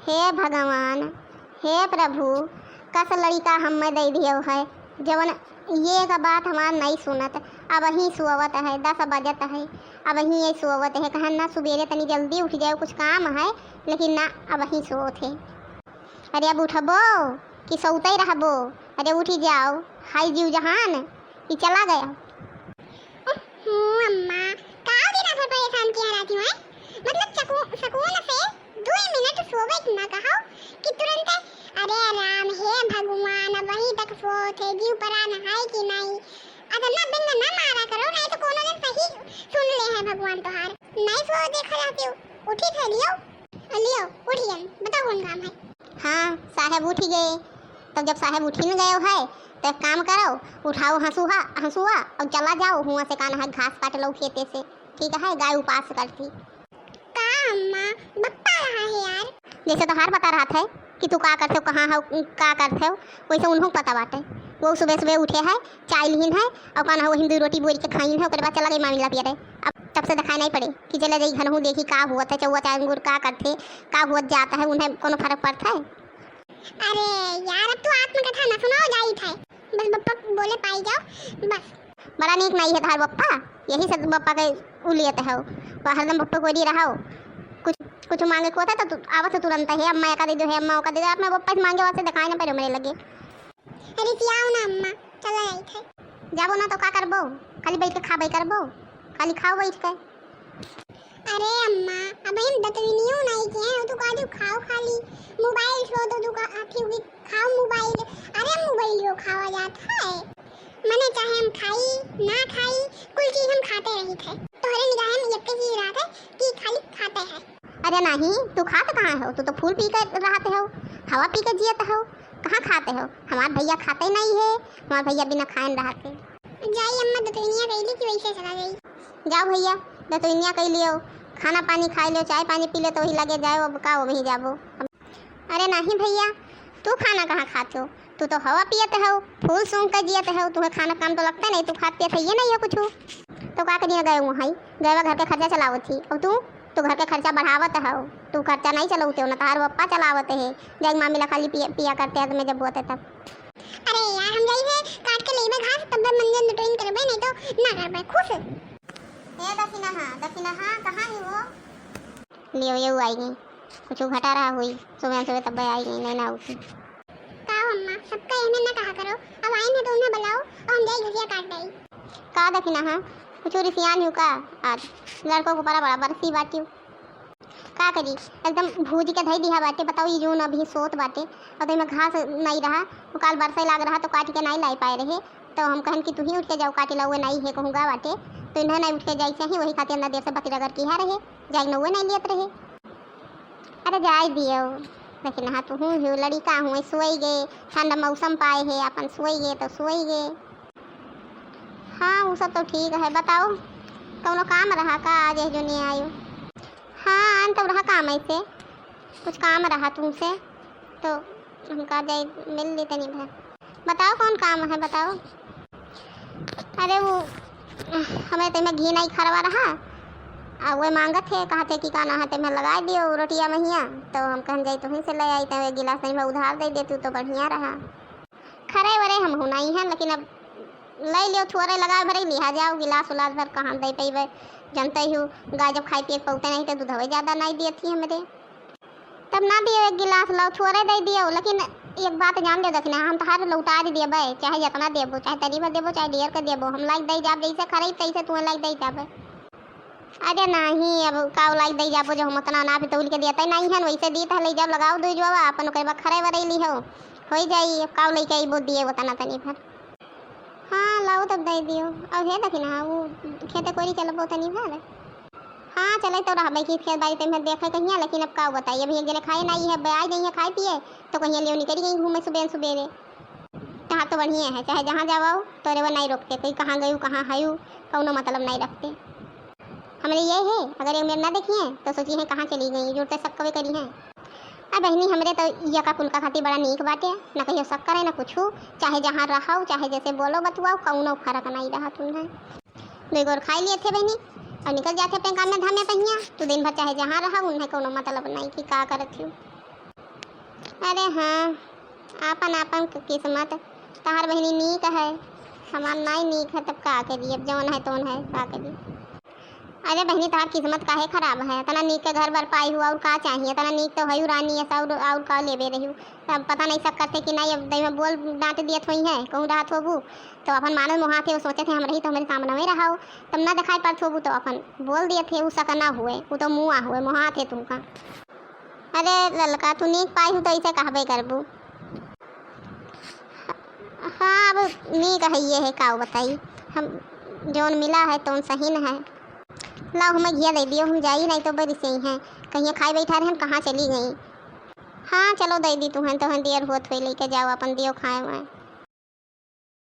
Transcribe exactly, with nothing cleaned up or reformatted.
हे भगवान, हे प्रभु, कस लड़िका हम्मे दइ दियो है, जवन ये का बात हमार नहीं सुनत, अबहीं सोवत है, दस बजत है, अबहीं ये सोवत है, कहन ना सुबेरे तनी जल्दी उठ जाओ, कुछ काम है, लेकिन ना, अबहीं सोवत है। अरे अब उठबो कि सोवते रहबो? अरे उठी जाओ, हाय जीव जहान, कि चला गया। ओहो अम्मा, का दिन भर परेशान किया रहती हूँ, हैं? मतलब सकू-, सुकून से दुई मिनट सोवे के ना कहो कि तुरंते, अरे राम, हे भगवान, अबहीं तक सोवत है, जीव परान है कि नहीं? अतना बिंग ना मारा करो, नहीं तो कोनो दिन सही सुन ले है भगवान तोहार। नहीं सोवे देखा रहती हूँ, उठी थे लियो। लियो, उठ गए, बताओ कौन काम है? हाँ, साहेब उठ गए। तब जब साहेब उठी न गए है, तो एक काम करो, उठाओ हंसुआ, हंसुआ और चला जाओ, हुआ से कान है घास काट लो खेते से, ठीक है, गाय उपास करती। का अम्मा, बप्पा रहा है यार। जैसे तोहार पता रहत है कि तू का करत हो, कहाँ हो, का करत हो, वैसे उन्हों पता बाटे। वो सुबह सुबह उठे है, चाय लिहिन है और कान है वही दो रोटी बोरी के खाइन है, ओकरे बाद चला गई मामिला पिया रहे। अब तब से दिखाई नहीं पड़े कि चला जाई घर हूँ देखी का हुआ था, चौवा चाय अंगूर का करते, का हुआ जाता है, उन्हें कोनो फर्क पड़ता है? अरे यार, अब तू आत्मकथा ना सुनाओ, जाई थे। बस बप्पा बोले पाई जाओ, बस। बड़ा नीक नहीं है तोहार बप्पा, यही से बप्पा के उलियत है, हरदम बप्पा को दी रहो। कुछ, कुछ मांगे को होता तो तू आवत हो तुरंत है, अम्मा का दे दो, है अम्मा का दे दो, अपने बप्पा से मांगे वास्ते दिखाई ना पड़े मेरे लगे। अरे जियाओ ना अम्मा, चला जाई थे। जाबो ना तो का करबो? खाली बैठ के खाबे करबो, खाली खाओ बैठ के। अरे अम्मा, अब हम दतविनियो नहीं के हैं, तू का जो खाओ खाली, मोबाइल छो तो तू का आखी हुई खाओ मोबाइल। अरे मोबाइल यो खावा जात है, मने चाहे हम खाई ना खाई, कुल चीज हम खाते रही थे। तोहरे निगाह में एक चीज रहत है कि खाली खाते हैं। अरे नहीं, तू खात कहाँ हो? तू तो फूल पी के रहत हो, हवा पी के जियत हो, कहाँ खाते हो? हमार भैया खाते नहीं है, हमार भैया बिना खाए न रहते। जाई अम्मा, दतुइनिया गईली कि वैसे चला जाई। जाओ भैया, दतुइनिया कई लियो, खाना पानी खाई लियो, चाय पानी पी लियो तो वही लगे जाओ, अब का वही जाबो। अरे नहीं भैया, तू खाना कहाँ खात हो? तू तो हवा पियत हो, फूल सूंघ के जियत हो, तुम्हें खाना काम तो लगता नहीं, तू खात पियत है ये नहीं हो कुछ। तो का करिए गए वहाँ, गए घर के खर्चा चलावत थी, और तू, तू घर के खर्चा बढ़ावत हो, तू खर्चा नहीं चलौते हो, ना तहार पप्पा चलावत है, जाई मामी ला खाली पिया, पिया करते हैं तुम्हें जब होते तब। अरे यार, हम जाई है काट के लेबे घास, तब मंजन दटोइन करबे, नहीं तो ना करबे, खुश। ए दखिनहा, दखिनहा, कहाँ है वो? लियो, ये आई गई। कुछ घटा रहा हुई, सुबह सुबह तब आई गई, नहीं ना उठी। का हो अम्मा, सबका एहमे ना कहा करो, अब आइन है तो उन्हें बुलाओ और हम जाई घसिया काट डाई। का दखिनहा, कुछ रिसियान हूँ का? आज लड़कों को बड़ा बड़ा बरसी बाटी। का करी, एकदम भूज के धई दिहा बाटे। बताओ, ई जून अभी सोत बाटे और तो एमे घास नहीं रहा, वो काल बरसे लाग रहा तो काट के नहीं लाई पाए रहे, तो हम कहन कि तू ही उठ के जाओ काटी लाओ, नहीं है कहूँगा बाटे, तो इन्हें नहीं उठ के जाई चाही, वही खातिर अंदर देर से बकरी रगड़ किहा रहे, जाई नौवे नहीं लियत रहे। अरे जाए दियो, लेकिन हाँ तू हूँ ही लड़िका हूँ, सोई गए, ठंड मौसम पाए है, अपन सोई गए तो सोई गए। हाँ, वो सब तो ठीक है। बताओ, कौनो काम रहा का आज एह जुनिया आयो? हाँ, आन तब रहा काम ऐसे, कुछ काम रहा तुमसे, तो हमका जाए मिल ली तनी भर। बताओ, कौन काम है, बताओ। अरे, वो हमें तेमे घी नहीं खरवा रहा, आ वो मांगत है, कहते कि का ना है, तेमे लगा दियो रोटिया महिया, तो हम कहन जाई तुहीं से ले आई, तो एक गिलास नहीं में उधार दे दे तू, तो बढ़िया रहा। खरे वरे हम हुनाई हैं, लेकिन अब ले लियो, थोड़े लगा भरे लिहा जाओ, गिलास उलास भर कहाँ दे पइबे। जनते ही हो, गाय जब खाई पिए के पौते नहीं तो दूधवे ज्यादा नहीं दिए थी हमरे। तब ना दियो, एक गिलास लाओ, थोड़े दे दियो, लेकिन एक बात जान लियो, दखिना हम तहार लौटा दे देबे, चाहे जितना देबो, चाहे तरी भर देबो, चाहे ढेर के देबो, हम लाइक दे जाब, जैसे खरीद तैसे तुम्हें लाइक दे जाबे। अरे नाही, अब काव लाई दई जाबो, जो हम उतना ना भी तौल के दिया तय नाही हन, वैसे दी तहले जब लगाओ दुई जुआवा, अपन ओकरे बाद खरे वरैली हो, होई जाई, अब काव लइके अइबो दिए उतना तनी भर। हाँ, लाओ तब दे दियो। अब हे दखिना, वो खेते कोरी चलबो तनी भर। हाँ, चले तो रहबे कि खेत बाड़ी ते में देखे कहिया, लेकिन अब काव बताई, अभी एक जने खाए नाही है, अब आ जाइए खाए पिए, तो कहिया लियो निकल गई घूमे सुबेरे सुबेरे। तहार तो बढ़िया है, चाहे जहाँ जावाओ, तोरे वो नहीं रोकते, कोई कहाँ गयू, कहाँ हयू, कौनो मतलब नहीं रखते। हमरे ये है, अगर ये मेर ना देखिए, तो सोची हैं, कहाँ चली गई, जुड़ते शक कवे करी हैं। अब बहनी, हमरे तो यका कुल का खातिर बड़ा नीक बाटे, न कहियो शक करे, न कुछू, चाहे जहाँ रहो, चाहे जैसे बोलो, बतुआओ, कौनो फर्क नहीं रहा तुमने। दो गोर खाई लिए थे बहनी, और निकल जाते अपने काम में धामे पहिया, तू दिन भर चाहे जहाँ रहा, उन्हें कौनो मतलब नहीं कि का करत हूँ। अरे हाँ, आपन आपन क-, किस्मत। तहार बहिनी नीक है, हमार नाई नीक है, तब का करी, अब जौन है तौन है, का करी। अरे बहिनी, तहार किस्मत काहे खराब है? इतना नीक के घर बर पाई हुआ, और का चाहिए? इतना नीक तो है रानी, ऐसा और, और का लेबे रही? तब पता नहीं शक करते कि नहीं, अब दई में बोल डांट दियत होई है, कहूँ रहत होबू, तो अपन मानो मोहा थे, वो सोचे थे हम रही तो हमारे सामने में रहो, तब ना दिखाई पड़त होबू, तो अपन बोल दिए थे, उ शक ना हुए, वो तो मुआ हुए, मोहा थे तुमका। अरे ललका, तू नीक पाई हूँ तो ऐसे कहबे करबू। हाँ, अब नीक है, ये है, का बताई, हम जौन मिला है तौन सही न है। लाओ, हमें घिया दे दियो, हम जाई, नहीं तो बड़ी सही हैं, कहीं खाए बैठा रहन, कहाँ चली गई। हाँ, चलो, दे दी तुहन, तोहन देर होत होई, लेके जाओ अपन, दियो खाए वाए।